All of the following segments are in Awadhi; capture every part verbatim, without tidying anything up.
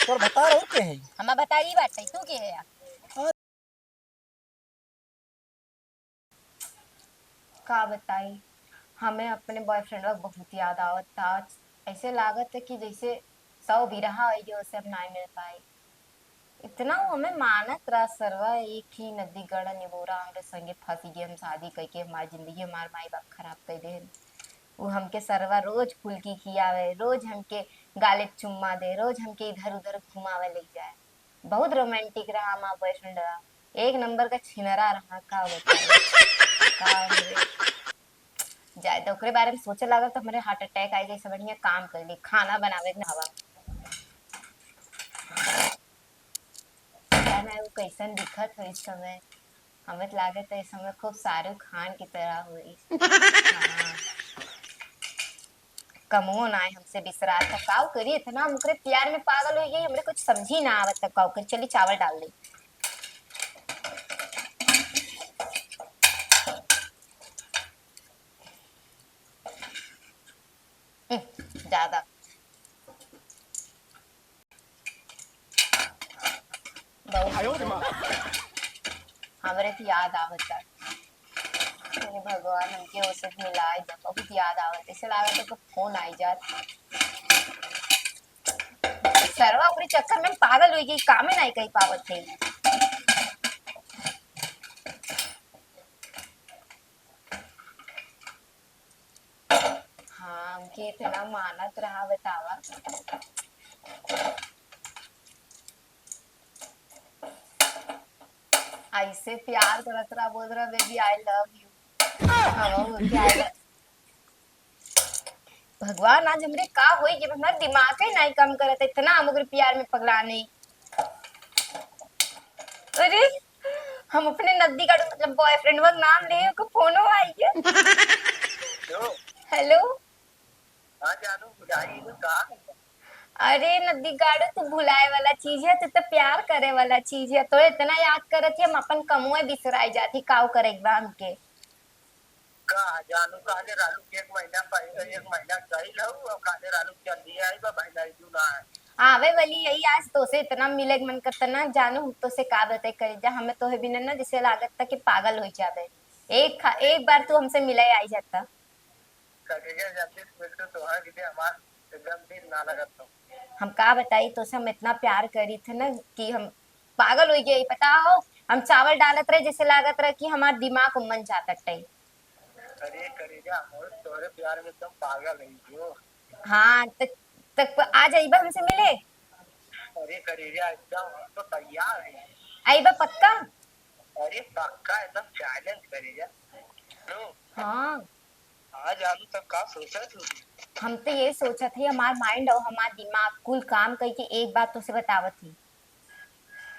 तोर भतार और के है? हमार भतार ई बाटे, तू के है? का बताई, हमें अपने boyfriend वा बहुत याद आवत था। ऐसे लागत है कि जैसे सौ बिरहा होइ गए, उससे अब नाई मिल पाई। इतना वो हमें मानत रहा सरवा, एक ही नदी गड़ा निबोरा हमरे संगे फंसी गए। हम शादी करके हमारी जिंदगी, हमार माई बाप खराब कर दे। वो हमके सरवा रोज फुल्की खियावे, रोज हमके गाले पे चुम्मा दे, रोज हमके इधर उधर घुमावे ले जाए। बहुत romantic रहा हमार boyfriend रहा, एक नंबर का छिनरा रहा, का बताई। का हमरे जाए तो ओकरे बारे में सोचे लागब तो हमरे heart attack आई, जैसे बढ़िया काम कर ली, खाना बनावे के ना हवा। पता ना वो कैसन दिखत हो इस समय, हमें तो लागत है इस समय खूब शाहरुख खान की तरह हो। हाँ। कमो ना है हमसे बिसरात, तो काउ करी, इतना हम ओकरे प्यार में पागल हो गई, हमरे कुछ समझी ना आवत, तो काउ करी, चली चावल डाल दे। हम्म, ज्यादा। बहुत आयो रे माँ। हमरे तो याद आवत बा। अरे भगवान, हमके ओसे मिलाए दे, बहुत याद आवत। ऐसे लागत है कि फोन आई जात। सरवा ओकरे चक्कर में पागल होइ गई, कामे नाई कही पावत है। हाँ, हमके इतना मानत रहा, बतावा। ऐसे प्यार करत रहा, बोलत रहा, "Baby, I love you।" हम बोलते, "I love।" भगवान, आज हमरे का होई कि हमार दिमाग ही नाई काम करत, इतना हम ओकरे प्यार में पगलाने। अरे, हम अपने नद्दी गाड़ू, मतलब boyfriend वा नाम ले, ओकर फोनो आई है। हेलो। हेलो। हाँ जानू, भुलाई गई का? अरे नद्दी गाड़ू, तू भुलाए वाला चीज है, तू तो प्यार करे वाला चीज है। तो इतना याद करत ही, हम अपन कमुए बिसराई जात ही, काउ करे के बा हमके। का जानू, कहले रहलू कि एक महीना पहले, एक महीना गइल हऊ, अब कहले रहलू जल्दी आइबा, महीना अइलू ना है। आवे वाली है आज, तोसे इतना मिले के मन करता ना जानू, तोसे का बताई करेजा, हमें तोहे बिना ना जैसे लागत था कि पागल हो जावे। एक खा-, एक बार तू हमसे मिले आई जाता। करेजा जल्दी से मिलते तोहरा के लिए हमार एकदम दिल ना लगत हो। हम का बताई, तोसे हम इतना प्यार करी थे ना कि हम पागल हो गए। पता हो, हम चावल डालत रहे, जैसे लागत रहे कि हमार दिमाग उमन जाता टाइम। अरे करेजा, हम तोहरे प्यार में एकदम पागल है जो। हाँ, त, त आ जाइबा हमसे मिले? अरे करेजा, एकदम हम तो तैयार है। आइबा पक्का? अरे पक्का, एकदम challenge करेजा। लो। हाँ। आ जानू, तब का सोचत हो? हम तो ये सोचत ही, हमार mind और हमार दिमाग कुल काम करके एक बात तोसे बतावत ही।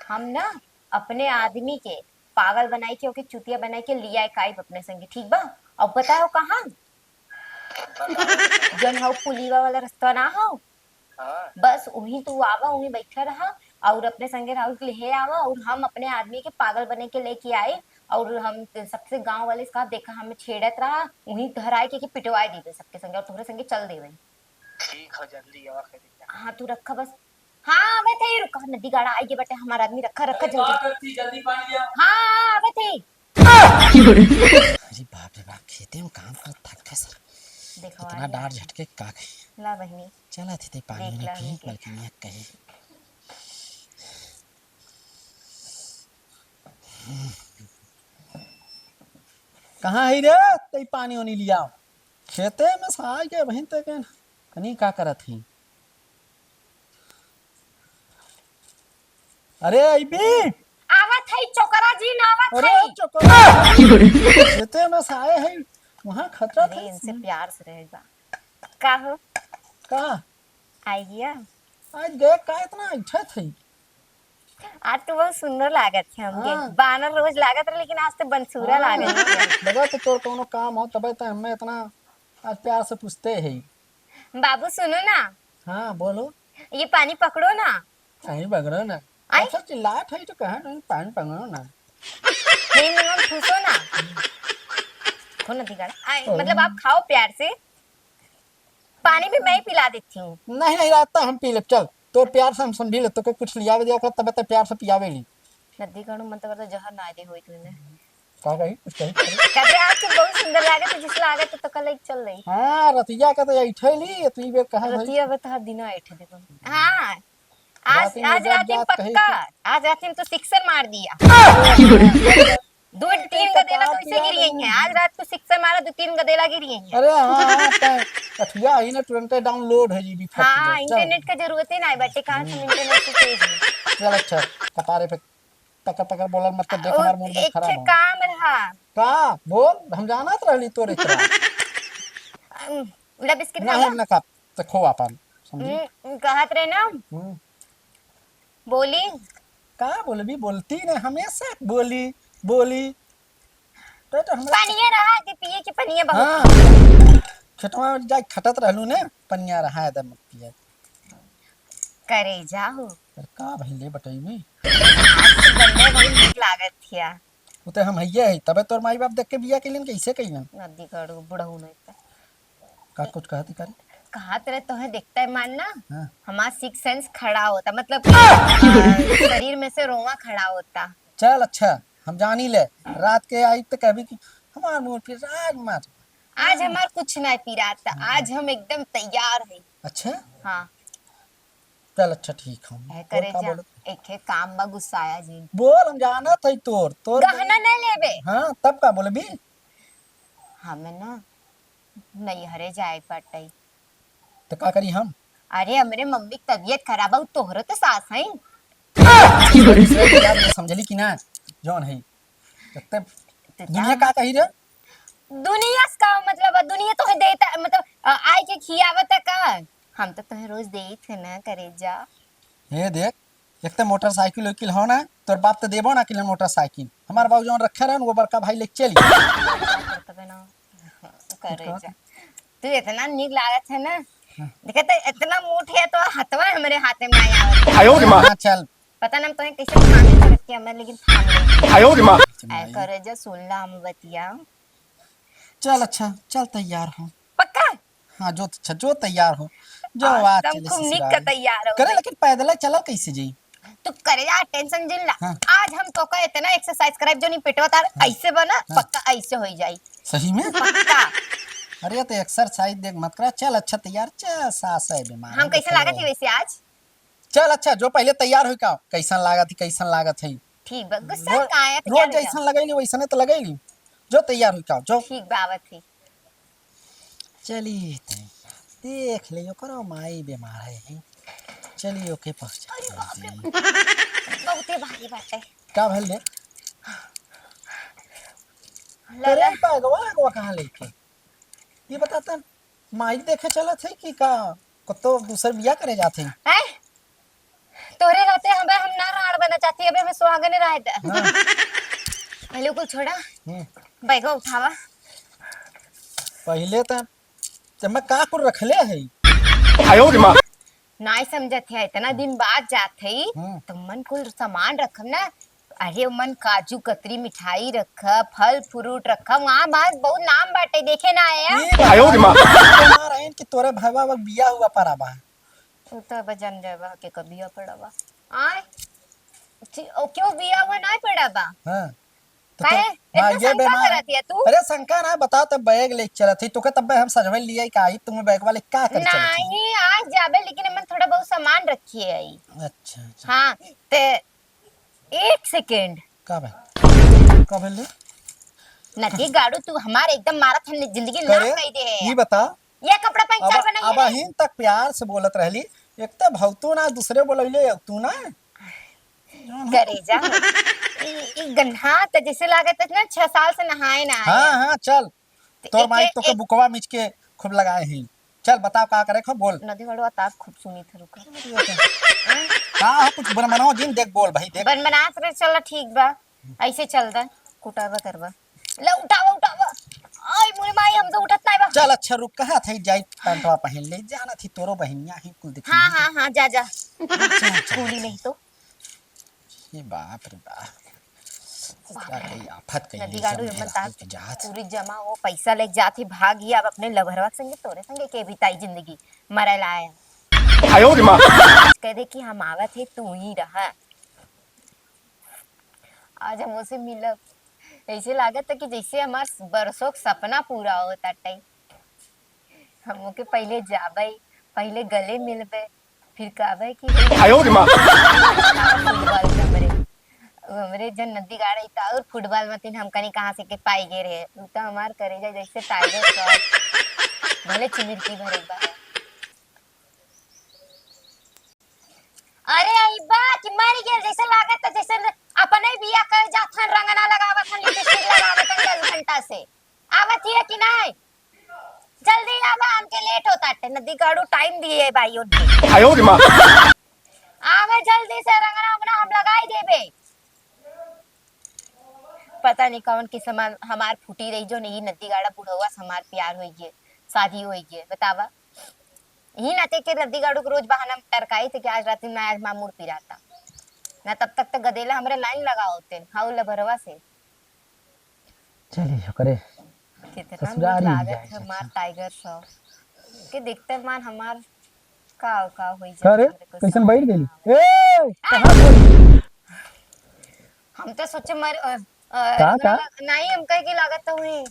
हम ना अपने आदमी के पागल बनाई के, ओके चुतिया बनाई के लिया एक आइब अपने संगे, ठीक बा? और बताओ कहाँ? बताओ। जौन हौ पुलिवा वाला रस्ता ना हौ? हाँ। बस वहीं तू आवा, वहीं बैठा रहा और अपने संगे राहुल के लेहे आवा और हम अपने आदमी के पागल बने के लेके आए और हम सबसे गांव वाले से कहा, "देखा, हमें छेड़त रहा," वहीं धराए के, के पिटवाए दीबे सबके संगे और तोहरे संगे चल देबे। ठीक है, जल्दी आवा करेजा। हाँ, तू रखा बस। हाँ, आवत है, रुका, नदी गाड़ा आई गे बटे, हमार आदमी रखा, रखा अरे, जल्दी। का करती, जल्दी पानी लिया। हाँ, आवत है। अरे बाप रे बाप, खेते में काम करत थक गए सर। देखो, इतना आ गया। डार झटके का कही। ला बहिनी। चला थी ते पानी देख ला पी, हमनी के। बल्कि नहीं कही। कहाँ है रे? तई पानी ओनी लिया। खेते में से आइ के बहिन ते के कनी का करत ही? अरे अइबी। आवत है चोकरा जी, ना आवत अरे है। चोकरा। खेते में से आए हैं, वहाँ खतरा अरे था। इनसे प्यार से रहेगा। का हो? का? आई गया? आज देख का इतना ऐठत है। आज तो बहुत सुंदर लागत है हमके। हाँ। बानर रोज लागत रहे, लेकिन आज तो बनसूरा हाँ, लागत है। हाँ। लगा तो तोर कौनो काम हो, तबे तो हमें इतना आज प्यार से पूछते हैं। बाबू सुनो ना। हाँ, बोलो। ये पानी पकड़ो ना। पानी पकड़ो ना। आई? अच्छा, चिल्लात है तो कहा नहीं, पानी पकड़ो ना। नहीं, मुंह में ठूसो ना। हो ना दिगाड़ा। आई, ओ। मतलब आप खाओ प्यार से। पानी भी मैं ही पिला देती हूँ। नहीं, नहीं, रास्ता हम पी ले, चल। तो प्यार से हम समझी ले, तोके कुछ लियावे दिया कर, तबे तो प्यार से पियावे ली। नदी कणु मन तो करता जहर ना दे होई तूने। का कही? कुछ कही? कहते आज तू बहुत सुंदर लागत है, जिस लागत है तो कल एक चल रही। हाँ, रतिया का तो ऐठे ली, तू ये कहा भाई। रतिया बता दिन ऐठे देखो। हाँ, आज, रात में आज जब रात में जात कहीं पक्का, आज रात में तो सिक्सर मार दिया। दो तीन गदेला तो इसे गिरी है, आज रात को सिक्सर मारा, दो तीन गदेला गिरी है। अरे हाँ, हाँ, तै अठिया ही ना, तुरंते डाउनलोड है जीबी फट हाँ, गया। चल। इंटरनेट का जरूरत ही ना है, बटे कहाँ से इंटरनेट से तेज है। चल अच्छा, कपारे पे पकड़ पकड़ बोलल मत कर, देख ओ, हमार मूड एक खराब ठे हो। काम रहा। का? बोल, हम जानत रहली तोरे एकरा। अम, उड़ा बिस्किट नहीं, खावा? हम ना खाब, तो खो आपन, समझी? हम्म, कहत रहे ना। हम्म। बोली। का बोलबी? बोलती ने, हमेशा बोली, बोली। तो, तो हमरा पनिया रहा के पिए के पनिया बहुत। हाँ। खेतवा में जाए खटत रहलू ने, पनिया रहा है, दम पिए। करेजा हो। अरे का भइले बटई में? आज तो बल्ले भाई नीक लागत थिया। उ ते हम हइये है, तबे तोर माई बाप देख के बिया कइलन, कैसे कइलन? नदी करू, बुढ़ऊ नहीं पे। का कुछ कहती करी? कहत रहे तोहे देखता है मान ना, हाँ। हमार सिक्स सेंस खड़ा होता, मतलब कि, आ, शरीर में से रोवा खड़ा होता। चल अच्छा, हम जानी ले, रात के आई तो कहबी कि हमार मूड फिर राज मार। आज हमार कुछ ना पिराता, हम्म। आज हम एकदम तैयार है। अच्छा? हाँ। चल अच्छा ठीक हम। है बोल, करे का जा, बोलत? एक है काम बा गुस्साया जी। बोल, हम जानत है तोर, तोर गहना नहीं लेबे। हाँ, तब का बोलबी? हमें ना नैहरे जाए के बाटे। तो का करी हम? अरे, हमरे मम्मी के तबीयत खराब है, उ तोहरे तो सास है। दूसरे के याद में समझली कि ना, जौन है। तो तब तो दुनिया जा। का कही रे? दुनिया से का मतलब है? दुनिया तोहे देता, मतलब, अ, आए के खियावत है का? हम तो तोहे रोज देत है ना, करेजा। हे देख, एक तो मोटरसाइकिल उकिल हो ना, तोर बाप तो देबो ना किले मोटरसाइकिल। हमार बाबू जौन रखे रहन, वो बड़का भाई लेके चली। तबे ना, करेजा। तू इतना नीक लागत है ना। हाँ। देखे तो इतना मोट है तो हथवा हमरे हाथे में ना आवत। आयो रे माँ। हाँ, चल। पता ना हम तोहे कैसे थामे के रखे हमें, लेकिन थाम ले। आयो रे माँ। ऐ करेजा, सुन ला हम बतिया। चल अच्छा, चल तैयार हो। पक्का? हाँ, जो अच्छा, जो तैयार हो, जो आज आज तुम चले खूब नीक ससुराल। का तैयार हो। करे, लेकिन पैदल चलल कैसे जाई? तू करे जा, टेंशन जिन ला। हाँ। आज हम तोका इतना एक्सरसाइज कराइब, जो नहीं पेटवा तार हाँ। ऐसे बना, हाँ। पक्का ऐसे होई जाई। सही में? पक्का। अरे, तो एक्सरसाइज देख मत करा, चल अच्छा तैयार, चल सास है बीमार हम है, कैसे देखो। लागत ही वैसे आज? चल अच्छा, जो पहले तैयार होई का, कैसन लागत ही, कैसन लागत है। ठीक बा, गुस्सा रोज, काहे रोज तैयार हो जा? जैसन लगैली, वैसने तो लगैली। जो तैयार होई का, जो। ठीक बा, आवत ही। चली तई, देख ले, ओकरो माई बीमार है, हैं? चली, ओके पहुँचा अरे बाप रे, देई। बहुते भारी बाटे। का भइल रे? ला, अरे, ला। बैगवा, बैगवा कहाँ लेके? ये बता त, माई देखे चलत है कि का, कतो दूसर बिया करे जात है? हैं? तोरे रहते हमें हम ना राड़ बना चाहती, अबे हमें सुहागने रहे दे। हाँ। पहले कुल छोड़ा, हम्म। बैगवा उठावा। पहले त जब मैं का कुल रखले है। आयो रे माँ। नाई समझत है, इतना दिन बाद जात है, हम्म। तो मन कुल सामान रखब ना। अरे मन काजू कतरी मिठाई रखब, फल फ्रूट रखब, वहाँ बात बहुत नाम बाटे, देखे ना आया। ई आयो रे माँ। बता, बीमार है कि तोरे भाईवा अब बिया हुआ पड़ा बा। उ तो अब जन जाबा के कबिया पड़ा बा। आय? जी, ओ, क्यों बिया हुआ ना पड़ा बा? हाँ। तो काहे? तू, हाँ, इतना ये शंका बीमार है। करत है तू? अरे शंका ना, बता तब बैग ले चलत ही, तोके तब हम सजवे लिए का आई, तुम्हें बैग वाले का कर चलत ही? नहीं, आज जाबे, लेकिन एमन थोड़ा बहुत सामान रखिए आई। अच्छा, अच्छा। हाँ, ते एक सेकेंड। का बा? का भेल रे? नदी गाड़ू, तू हमारे एकदम मारत है, जिंदगी नाश करे, कर दे है। ई बता, ये कपड़ा पहचान अब, बनाई अब है। अहिन तक प्यार से बोलत रहली, एक तो भौतू ना, दूसरे बोलैले तू ना। करेजा, ई, ई गन्हा त जैसे लागत है ना, छह साल से नहाए ना आए। हाँ, हाँ, चल। तो तोर एक, माई एक, तोके एक बुकवा मिच के खूब लगाए ही। चल, बताओ का करे खो, बोल। नदी गड़वा ताप खूब सुनी थे, रुको। का हो, कुछ बन बनाओ जिन, देख, बोल भाई, देख। बन बनात रहे, चल, ठीक बा, ऐसे चल दे, कुटावा करवा। ले, उठावा, उठावा। आई, मोरे माई, हम तो उठत नाई बा। चल, अच्छा, रुक, कहा था, जाई पैंटवा पहन ले, जाना थी, तोरो बहिनिया ही कुल दिखी हाँ, नहीं हाँ, हाँ, जा, जा। चल, चल, कूली चल। नहीं तो। ये बाप रे बाप। बाप रे। का कही आफत कही नदी है, गाड़ू सब हिम्मत मेहरारू आज के जात। पूरी जमा वो पैसा लेके जात ही, भाग ही अब अपने लभरवा के संगे, तोरे संगे के बिताई जिंदगी, मरे लाए। आयो रे माँ। कह दे कि हम आवत ही, तू ही रहा। आज हम ओसे मिलब, ऐसे लागत है कि जैसे हमार बरसों के सपना पूरा होता टाइम। हम ओके पहिले जाबे, पहिले गले मिलबे, फिर कहबे कि आयो रे माँ। फुटबॉल के हमरे, हमरे जन नदी गाड़ है, तो और फुटबॉल मतिन हम कनी कहाँ से के पाई गे रहे। उ तो हमार करेजा जैसे टाइगर श्रॉफ, भले चिमिरकी भरे बा। अरे आई बा कि मर गेल, जैसे लागत है जैसे अपने बिया कर जात हन, रंगना लगावत हन, लिपस्टिक लगावत हन दस घंटा से। आवत हिया कि नहीं? जल्दी आवा, हमके लेट होता है। नदी गाड़ू टाइम दिए भाई उनके। आयो रे माँ। आवे जल्दी से, रंगना उंगना हम लगाई देबे। पता नहीं कौन किस्म हमार फूटी रही जो नहीं नदी गाड़ा बुढ़वा से हमार प्यार होई गए, शादी होई गए, बतावा। यही नाते के नदी गाड़ू के रोज बहाना में टरकाई थे कि आज रात में आज मामूर पिराता। ना तब तक तो गदेला हमरे लाइन लगा होते, हाउ लभरवा से। चलिए, ओकरे कितना ससुरारी नीक लागत जाए, है हमार अच्छा। टाइगर श्रॉफ के देखते मान हमार का, का होई का रे? जाए हमरे को कैसन समझ बैठ गई? ना आवे। ए, आ! कहाँ गई? हम तो सोचे मर, अ, अ, का, का? नहीं, हम कहे कि लागत तो हुई।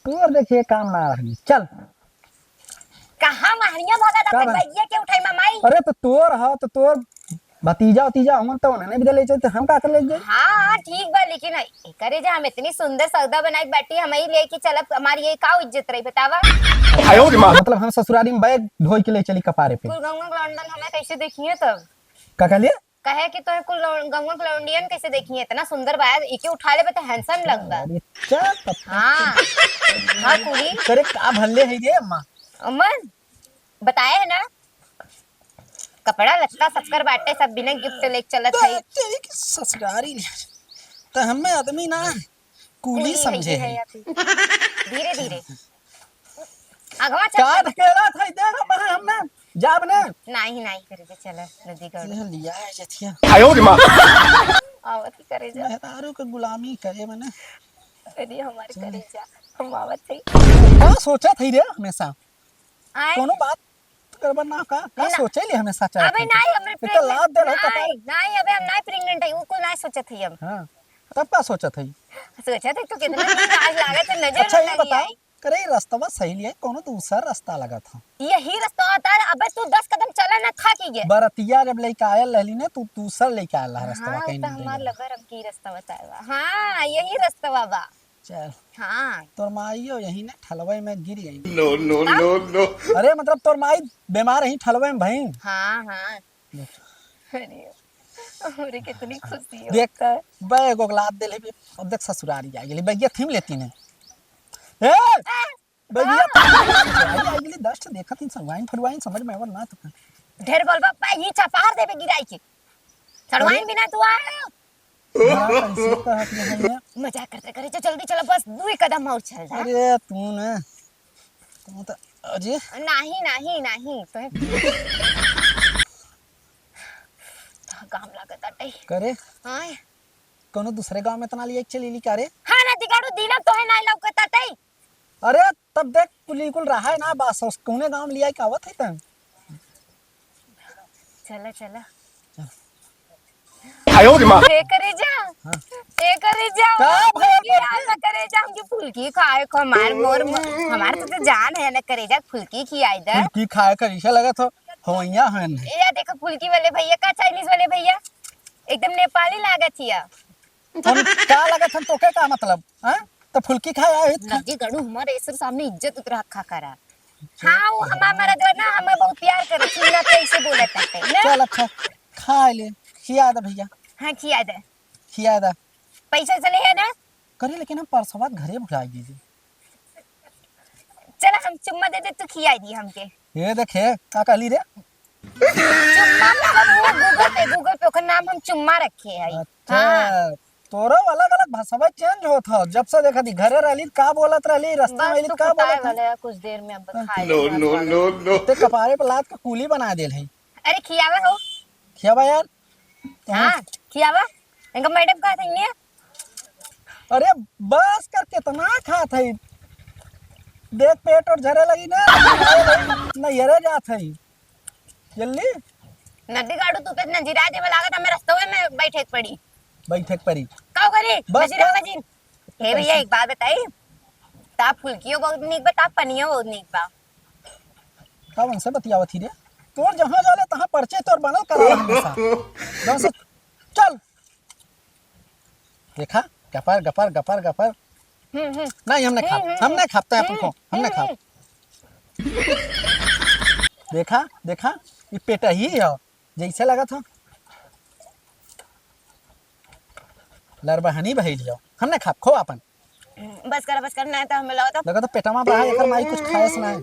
तू और देखिए, काम ना रही। चल। कहाँ महरिया भगत का अपन बा? भैया के उठाई मामाई? अरे, तो तोर ह, तो तोर भतीजा उतीजा हमन तो उन्हें भी दे ले चलते, हम का कर ले जाए? हाँ, हाँ, ठीक बा, लेकिन ए करेजा, हम इतनी सुंदर सौदा बनाई बाटी, हम ही लेके चलब, हमारी ये का इज्जत रही, बतावा? आयो रे माँ। मतलब हम ससुरारी में बैग ढोई के ले चली कपारे पे। कुल गंगा लंदन हमें कैसे देखिए तब? का कहलिए? कहे कि तोहे कुल लौ-, गंगा के लौंडियन कैसे देखिए, इतना सुंदर बा, एके उठा लेबे तो handsome लगबा। अरे, चल तब। हाँ। हाँ, कुली। करे का भल्ले है रे अम्मा? अमन, बताए है ना? कपड़ा लत्ता सबकर बाटे, सब बिना gift लेके चलत तो है। तेरी की ससुरारी ले। तो हमें आदमी ना कूली कूली है, समझे ये है है। या फिर धीरे धीरे। अगवा चल। का ढकेला था, दे ना बहे हमने, जाब ने। नाही, नाही करे जे, चल, नदी गड़। ये लिया है जथिया। आयो रे माँ। आवत ही करे जा। मेहरारू के गुलामी करे मने। अरे हमार चल। करे जा, हम आवत ही। का सोचत है रे हमेशा? आए? कोनो बात करबा ना का, का ना। सोचे ले हमेशा चाहत अबे है? नाही, हमरे एक तो लात दे रहा pregnant, कपार। नाही, नाही, अबे हम नाही pregnant है, उ कुल नाही सोचत है हम। हाँ, तब का सोचत है? सोचत है तू कितना दिन आज लागत है, नजर अच्छा, ये ना लगी बताओ, आई। करे, ई रस्तवा सही लिया, कोनो दूसर रस्ता लगत ह। यही रस्ता होता है। अबे तू दस कदम चला ना, थाकी गे। बरतिया जब लेके आयल रहली ने, तू दूसर लेके आयल रहा रस्तवा, हाँ, कहीं तो नहीं हमार गई। लबर हमके ई रस्ता बताए बा। हाँ, यही रस्तवा बा। चल। हाँ। तोर माइयो यही ने ठलवे में गिर गई। No, no, का? No, no। अरे, मतलब, तोर माई बीमार ही ठलवे में भई। हाँ, हाँ। देख। अरे, अरे, कितनी खुशी देख, होता है। बे एगो लात दे लेबे। अब देख, ससुरारी आ गेली, बैगिया थीम लेती ने। ए, बैगिया हाँ। थीम लेती ने, ससुरारी आ गेली, dust देखत ही, सड़वाइन फड़वाइन समझ में आवल ना तो। ढेर बोलबा, पा, ई चपार देबे गिराई के। सड़वाइन अरे। बिना तू आए। हाँ, कैसे कहत है भैया? मजाक करते करे, चल जल्दी चला, बस दुई कदम और चल जा। अरे, तू ना, तू तो, अरे। नाही, नाही, नाही, तो है। तो गाम लागत आटे। करे? हाँ। कोनो दूसरे गाँव में तना लिया चली ली का रे? हाँ ना, दिगाड़ू दीना तो है, नाही लौकत आटे। अरे, तब देख, कुली कुल रहा है ना, बस उस कौने गाँव में लिया के आवत है तन। चला, चला। आयो रे माँ। ए करेजा। हाँ। ए करेजा। का भइल फुल्की बा? आए ना करेजा, हमके फुल्की खाए को मार मोर, मोर, हमार तो, तो जान है ना करेजा, फुल्की खियाई दे। फुल्की खाए का ऐसा लगा था, हवैया है ना। ए, या देखो फुल्की वाले भैया का, Chinese वाले भैया, एकदम नेपाली लागत हिया। हम का लगत हम तोके का मतलब, हाँ? तो फुल्की खाए आए थे। नदी गड़ू हमारे ऐसे सामने इज्जत उतरा रखा करा। हाँ, वो हमार मरद ना हमें बहुत प्यार करे, सुनना तो ऐसे बोले करते, ना? चल अच्छा, खा ले, खिया दे भैया। हाँ, खिया दे। खिया दे। पैसा चले है ना? करे लेकिन हम परसवा घरे भुला गए। चल हम चुम्मा दे दे, तू खिया दी हमके। ये देखे, का कहली रे? चुम्मा मतलब वो Google पे, Google पे ओकर नाम हम चुम्मा रखे हई। अच्छा, हाँ। तोरो अलग-अलग भाषावा change होत ह। जब से देखा थी, घरे रहली, का बोलत रहली, रास्ता में बस अइली, तू का कुटाए बोलत ह? वाला है, कुछ देर में अब हाँ। खाए No, के बाद no, वाला। No, no। ते कपारे पे लात के कूली बना देल है। अरे खियावा हो। खियावा यार। हाँ, खियावा। इनका मैडम कहा था ये? अरे बस कर, कितना खात है? देख पेट और झरे लगी ना, नैहरे जात है। जल्दी। नदी गाड़ू, तू तो नजीरा देवे लागत, हमें रस्तवे में बैठे के पड़ी। बैठे के पड़ी। का करी? बस नजीरा कर। मजीन। हे भैया, एक बात बताई, ताप फुलकियो बहुत नीक बा, ताप पनियो बहुत नीक बा। का उनसे बतियावत ही रे? तोर जहाँ जाले तहाँ परिचय तोर बनल करा हमेशा। जौन से चल। देखा, गपर, गपर, गपर, गपर। हम्म, हम्म। नहीं, हम नहीं खाब, हम्म, हम नहीं खाब, तै अपन हम्म, खो, हम नहीं हम्म, खाब। हम्म। देखा, देखा, ये पेटा ही है, जैसे लगा था। लरबहनी बहैलियो, हम नहीं खाब, खो अपन। हम्म, बस कर, बस कर, नहीं तो हमें लगा था। लगा था पेटवा बहा, एकर माई कुछ खाए से नहीं।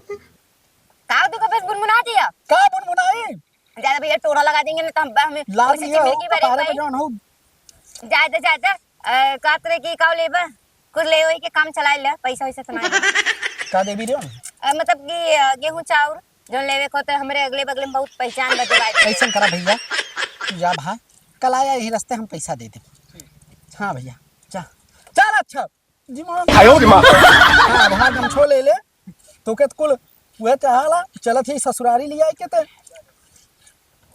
का तू कबे से बुनबुना दिया? का बुनबुनाई? ज्यादा भैया टोरा लगा देंगे ना तो हम, हमें लाल वैसे लियो, चिमड़ी की बारे कपारे पे में। जौन हो। ज्यादा, ज्यादा, अ, का तरह की का लेबा? कुछ ले वही के काम चलाए ले, पैसा वैसा तो नहीं। का देबी रे? अ, मतलब कि, अ, गेहूं चाउर, जो लेवे को तो हमरे अगले बगले में बहुत पहचान बदलाए। ऐसन करा भैया, तू जा भाई, कल आया यही रास्ते हम पैसा दे दे। हाँ भैया, जा। चल अच्छा। जी माँ। आयो रे माँ। हाँ, वहाँ गमछो ले ले। तोके त कुल उहे चाहाला, चलत ही ससुरारी लियाई के ते।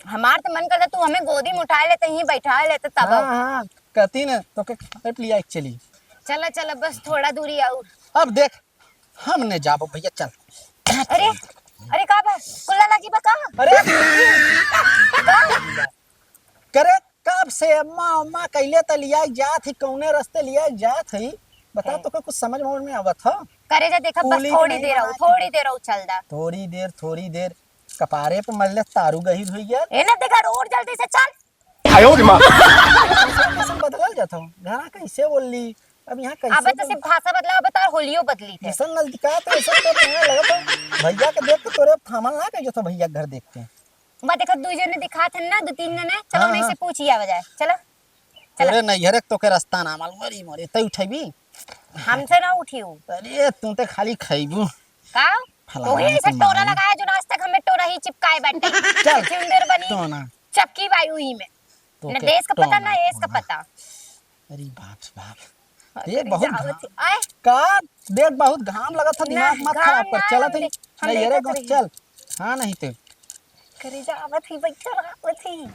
हमार त मन करता तू हमें गोदी में उठाए लेते, यहीं बैठाए लेते तब। हाँ, हाँ, कहती न तोके खाए पे लियाई के चली। चला, चला, बस थोड़ा दूरी और। अब देख, हम नहीं जाबो भैया, चल। अरे, अरे का बा? कुल्ला लागी बा का? अरे, का? करे कब से अम्मा, अम्मा कैले त लिया जात ही, कौने रास्ते लिया जात ही? बता, हैं। तोके कुछ समझ में, में आवत ह? करे जा, देखा, बस कुली थोड़ी नहीं देर रहू, बात। थोड़ी देर रहू, चल दा। थोड़ी देर, थोड़ी देर, कपारे पे मल्ले तारू गही धोई गया। ए ना, देखा, रोड जल्दी से चल। आयो रे माँ। कैसन, कैसन बदलल जात हो? घरा कैसे बोल ली? अब यहाँ कैसे अबे तो बोल सिर्फ भाषा बदला, अबे तो होलियो बदली थे। जैसन नजदीका तो ऐसे तो तुम्हें लगत हो, भैया के देख के तोरे थामल ना कह जात हो, भैया के घर देख के। बा देखा, दुई जने दिखात हन ना, दू तीन जने। चलो, हाँ, उन्हीं से हाँ। पूछी आवा जाए। चला, चला। तोरे नैहरे के तोके रास्ता ना मालूम, अरे मोरे, तै उठेबी? हमसे ना उठियो। अरे, तू ते खाली खइबू। का? फलाना वही ऐसे टोरा लगाए, जो आज तक हमें टोरा ही चिपकाए बाटे। चल। चुंदर बनी, टोना। चपकी बाई उही में। तोके न देश का पता, टोना, ना एस का टोना। पता। अरे बाप रे बाप। हाँ, देख, करेजा बहुत आवत घाम। ही। आए। का? देख, बहुत घाम लगत है, ना, दिमाग मत घाम खराब कर। ना, चलत हम ही। देख, हम नहीं, अरे देखत गोस, रही। चल। हाँ, नहीं ते। करेजा आवत ही, बैठल आवत ही।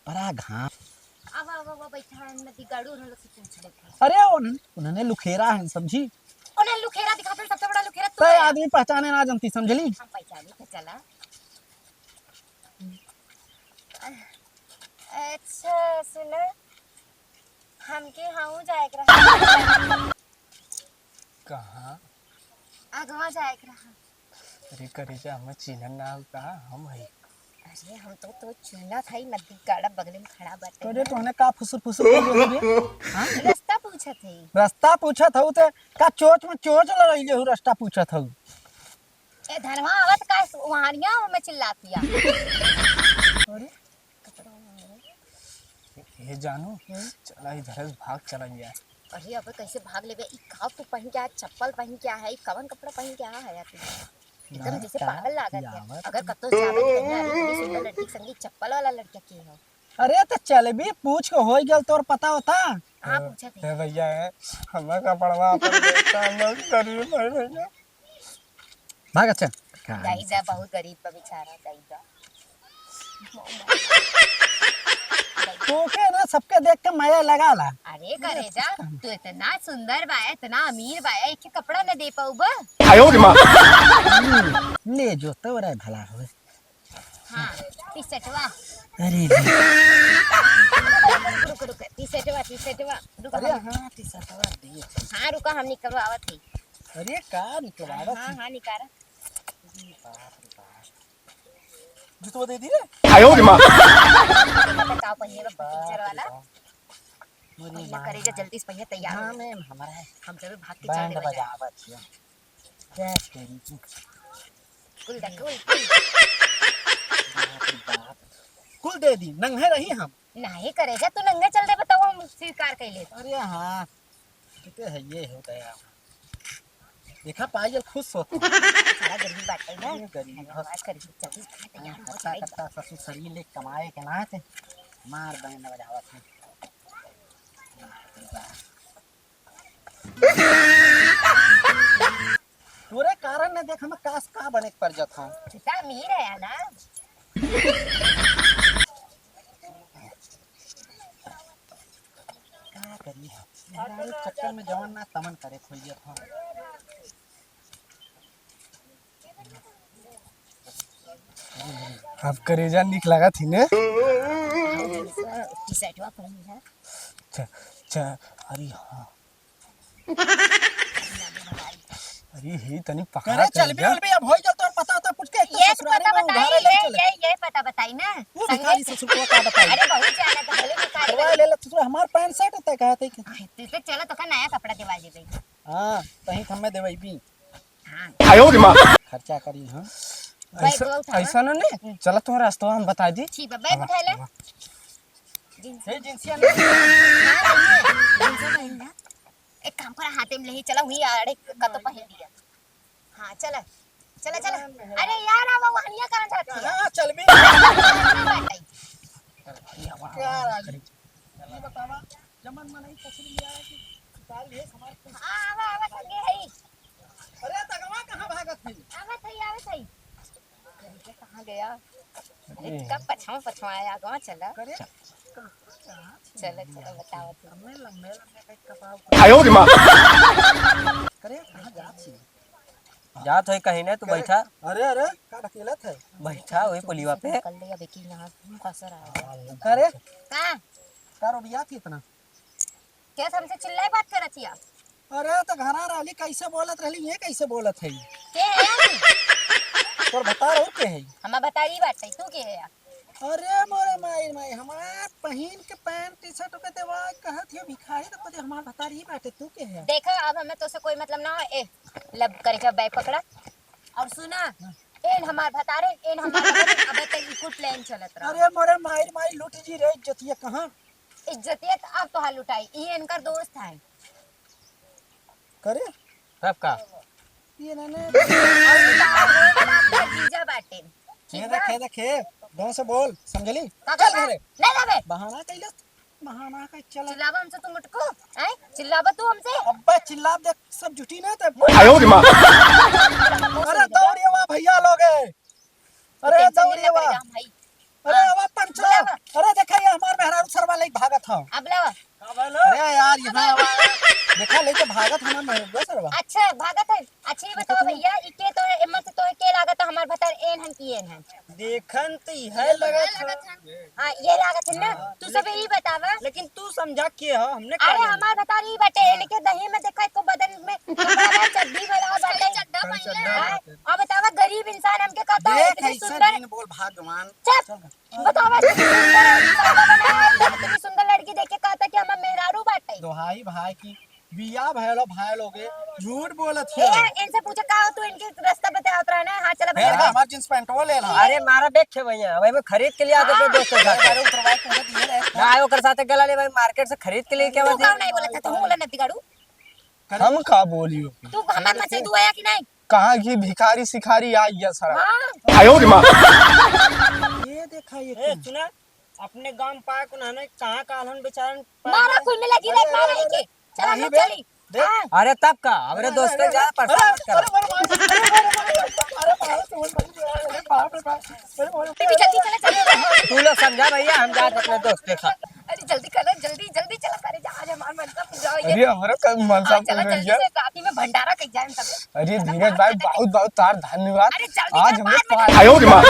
बड़ा घाम। अब, अब, अब, बैठा है, नदी गाड़ू, उन्होंने से पूछ लेते हैं। अरे, उन-, उन्होंने लुखेरा है, समझी? उन्हें लुखेरा दिखाते हैं, सबसे बड़ा लुखेरा तू तय है। आदमी पहचाने ना जानती, समझली? हम पहचानी थे, चला। अच्छा, सुना, हमके हाऊ जाए के रहा। कहाँ? अगवा जाए के रहा। अरे करेजा, हमें चिन्हन ना हो का? हम है। अरे हम तो, तो चिन्हत है, नदी गाड़ा बगल में खड़ा बाटे अरे ना। तोहने का फुसुर फुसुर कइले हो रे? हाँ? रास्ता पूछत है। रास्ता पूछत हऊ ते का चोच में चोच लड़ाई ले हऊ, रास्ता पूछत हऊ। ए धनवा आवत का वहानिया में चिल्लातिया। अरे? ए जानू, हम्म? चला इधर से भाग चला गया। अरे अबे कैसे भाग लेबे? ई का तू पहन के आया, चप्पल पहन के आया है, ई कवन कपड़ा पहन के आया है तू? एकदम ना, जैसे का पागल लागत है। कियावत अगर तू। कतो जावे तो पहले अरे इतनी सुंदर लड़की के संगी चप्पल वाला लड़का के हो? अरे तो चल भी पूछ के हो गल तोर पता होता। हाँ, पूछत है। ए भैया है, हमें कपड़वा अपन देता, हम लोग गरीब है भैया। भाग, अच्छा। जाई जा, बहुत गरीब बा बेचारा, जाई जा। तोके ना सबके देख के माया लगाला। अरे करेजा, तू इतना सुंदर बा, इतना अमीर बा, एक ही कपड़ा न दे पाऊ बा। आयो रे माँ। हम्म, ले जो, तोरा भला होवे। हाँ, टी-शर्टवा। अरे रे। रुक, रुक, रुक, टी-शर्टवा, टी-शर्टवा। रुक, अरे हम हाँ, टी-शर्टवा दे। हाँ, रुका, हम निकलवावत ही। अरे, का निकलवावत हाँ, ही? हाँ, निकाला। अरे बाप रे बाप। जूतवा दे दी रे। आयो रे माँ। देखा था का पहिने बा पिक्चर वाला। अरे भैया माँ। करेजा, जल्दी से पहिया तैयार हो हाँ, जा। मैम, हमारा है। हम जब भाग के चल बैंड देबे जा। बजावत हिया। क्या तेरी की? कुल दे, कुल, कुल। बाप रे बाप। कुल दे दी, नंगे रही हम। नहीं करेजा, तू नंगे चल देबे तब हम स्वीकार कर लेते। अरे हाँ, किते है ये हो गया। देखा पायल खुश होत। सारा गरीब बाटे ना। ये गरीब है। बात करी, जल्दी से तैयार हो कत्ता, जाए। कत्ता ससुर शरीर ले कमाए के ना थे। मार बैंड बजावत है। तोरे कारण न देख हम कास का बने के पड़ जात हूँ। कितना अमीर है ना। का करी? मेहरारू चक्कर में जवन ना तमन करे खोल जात हूँ। अब करेजा निक लागत ही ने। टी-शर्टवा पहनी है। अच्छा, अच्छा, अरे हाँ। अरे हे तनी पकड़ा करे चल भी करेजा। चल भी अब होई जा तोर पता होता पूछ के एक तो ये तो ससुरारी पता में बताई, उधारे ले ये, चले। ये, ये पता बताई ना। वो संगे भिखारी ससुर को का बताई? अरे बहुत जाना तो भले भिखारी करवा बनी। ले ले ससुर हमार पैंट शर्ट तय कहते कि। तू तो चलो तो का नया कपड़ा दिवा दे भाई। हाँ, तहीं थम्मे देवाई भी। हाँ। आयो रे माँ। खर्चा करी, हाँ। बैग ऐसा, उठावा। ऐसा ना ने, हम्म। चला तोहरा रास्ता हम बता दी। ठीक बा, बैग वाह, उठा ले। वाह। जींस। हे, जींसिया नहीं। हाँ, नहीं है। जींस नहीं ना। एक काम करा, हाथे में लेही चला, हुई आड़े का तो पहन लिया। हाँ, चला। चला, चला। अरे यार, अब वहनिया कहाँ जाती है? हाँ, चल भी। क्या राजू? ये बतावा, जमन मनई ससुर लिया है कि उतार लिए हमार कुछ। हाँ, आवा, आवा, संगे है। अरे, तगवा कहाँ भागत है? आवत है, आवत है। अरे, कहाँ गया? अरे, ए। कब पछवा, पछवा आया, आगवा चला। करे, कहाँ जात है? चला, चला, बतावा तू। हमें लंबे, लंबे बैठ का पाव। आयो रे माँ। करे, कहाँ जात है? जात है कहीं ने, तू करे, बैठा। अरे, अरे, का ढकेलत है? बैठा, वही पुलिवा पे। कर ले, अब एक ही यहाँ फंस रहा है। करे, का? का रोबिया थी इतना? के हमसे चिल्लाए बात करत हिया? अरे, तो घरा रहली, कैसे बोलत रहली, ये कैसे बोलत है? के है? तोर भतार और के है? हमार भतार ई बाटे, तू के है? अरे, मोरे माई, माई, हमार पहिन के पैंट टी शर्ट के देवा कहत हिया भिखारी, तो कहते हमार भतार ई बाटे, तू के है? देखा, अब हमें तोसे कोई मतलब ना हो, ए, लब करे जा, बैग पकड़ा। और सुना, हाँ। एन हमार भतारे, एन हमार भतारे, अबे तो इको प्लान चलत रहा। अरे, मोरे माई, माई, लूट जी रे इज्जतिया, कहाँ? इज्जतिया तो अब तोहार लुटाई, ई इनकर दोस्त है। करे? तब का? ये ना, ना। और बताओ, वो वाला आपका जीजा बाटे। ठीक खेदा, बा? खेदा, खे। ढंग से बोल, समझली? का चल कहला? घरे। ले जाबे। बहाना कैलस, बहाना का चल। चिल्लाबा हमसे तू मुटको? हैं? चिल्लाबा तू हमसे? अब्बा चिल्लाब देख, सब जुटी ना तब। आयो रे माँ। अरे दौड़िए वाह भैया लोग। अरे, टेंशन दौड़िए नहीं वाह। लगा भाई। अरे, हाँ। आवा पंचो। बोला। अरे, देखा, ये हमार मेहरारू सरवा लेके भागत हौ। अब लावा। अरे यार, यहाँ आवा। देखा, लेके भागत हमार मेहरारू सरवा। अच्छा, भागत है। अच्छा, ये बताओ भैया, इके तो, एमन से तो के लागत है, हमार भतार एन हन कि एन हन? देखन तो यह लगत है। हाँ, ये लागत है ना। हाँ, तू सब लेकिन, यही बतावा। लेकिन तू समझा के हो, हमने अरे, का हमार भतार ही बाटे, हाँ। इनके दही में देखा, एको बदन में कपड़ा बा, चड्डी वाला बाटे। चड्डा हाँ, पहले। अब बतावा, गरीब इंसान हमके कहता है, देख, इतनी ऐसे सुंदर। दिन बोल भगवान। चुप। चल। बतावा, इतनी सुंदर, इतनी सुंदर लड़की देख के कहता कि हमार मेहरारू बाटे। दोहाई भाई की बिया भैलो भाई लोगे, झूठ बोलत ए, हो। इनसे पूछे का हो तू, इनके रास्ता बतावत रहा ना। हाँ, चला फेर बता। हमार जींस पैंटवा ले ला। अरे मारा देख के भैया, वही में खरीद के लिया देते दोस्तों के साथ। अरे उतरवा के उधर दिए रहे। ना, ओकर साथे गला ले भाई, मार्केट से खरीद के लेके तू आवा। काम नहीं बोलत है, तू बोला न बिगाड़ू। हम का बोली हो? तू हमार मन से दुआया कि नहीं? कहाँ की भिखारी सिखारी आई है सारा। हाँ। आयो रे माँ। ये देखा ये ए, सुना, अपने गांव पाए को ना कहाँ का हलन बेचारन मारा कुल में लगी रे, मारा ही के। चला, हम लोग चली। देख। हाँ। अरे तब का, हमरे दोस्त के ज्यादा परेशान मत करो। अरे, अरे, अरे, बाप रे बाप। अरे, बाप रे बाप। अरे, बाप रे बाप। अरे, बाप रे बाप। जल्दी, जल्दी चला, जल्दी चला। तू लोग समझा भैया, हम जात अपने दोस्त के साथ। अरे, जल्दी करो, जल्दी, जल्दी चला, करे जा, आज हमार मनसा पूरा हो गया। अरे, हमारा कल मनसा हाँ, चला, पूरा हो जल्दी गया। से राती में भंडारा कई जाए हम सब। अरे, धीरज भाई, बहुत, बहुत तार धन्यवाद। अरे, जल्दी आज करो, हमने पाँच पाँच आयो रे माँ।